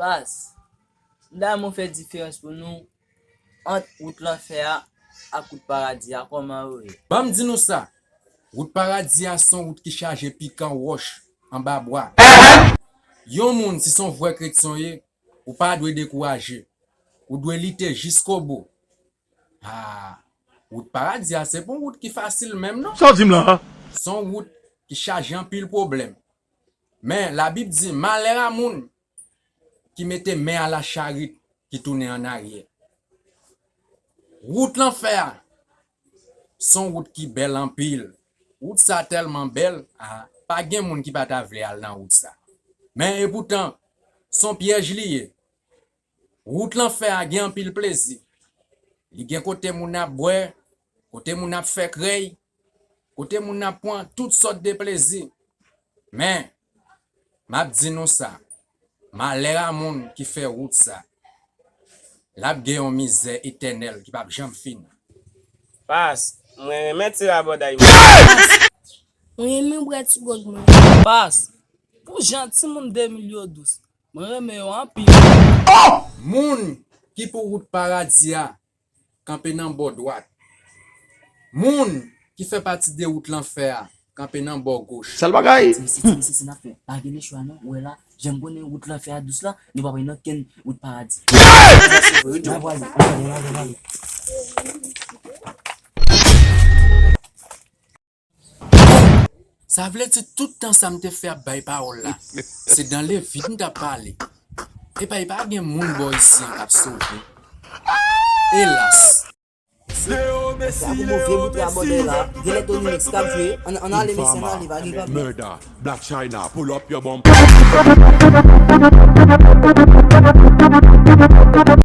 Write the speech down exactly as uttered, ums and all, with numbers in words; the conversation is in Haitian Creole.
Pas, m ta renmen w fè diferans pou nou ant wout lanfè a ak wout paradi a, kòman yo ye? Ban m di nou sa, wout paradi a se yon wout ki chaje pikan, wòch, anba bwa. Yon moun, si se yon vrè kretyen w ye, ou pa dwe dekouraje. Ou dwe lite jiskobou. Ah, wout paradi a se pa yon wout ki fasil menm non. Sa w di m la a? Se yon wout ki chaje anpil pwoblèm. Men, Labib di, malè a moun ki mete men a la charit ki tounen annaryè. Wout lanfè a, se yon wout ki bèl anpil. Wout sa tèlman bèl, a, pa gen moun ki pa ta vle al nan wout sa. Men epoutan, se yon pyèj li ye. Wout lanfè a gen anpil plezi. Li gen kote moun ap bwè, kote moun ap fè krèy, kote moun ap pran tout sòt de plezi. Men, m ap di nou sa, malè a moun ki fè wout sa, l ap gen yon mizè etènèl ki p ap janm fini. Pas, mwen renmen ti rabòday mwen. Mwen renmen bwè ti gwòg mwen. Pas, pou jan timoun de mil yo dous, mwen renmen yo anpil. Moun ki pou wout paradi a, kanpe nan bò dwat. Moun ki fè pati de wout lanfè a, kanpe nan bò goch. Sèl bagay. Ti mesye, ti mesye, si n ap fè, pa gen lechwa non. Ou wè la, jan m konnen wout lanfè a dous la, nou pa pral nan kenn wout paradi. N a prale, n a prale, n a prale. Sa vle di tout tan sa m te fè ap bay pawòl la, se dans le vide m t ap pale. Epa, e pa gen moun bò isi an k ap sove. Elas. Sa pou move bout rabòday la. Genlè Tony Mix k ap jwe. Ann, ann ale, mesye, ann ale, pa gen pwoblèm. Murder, Black China, pull up your bumper.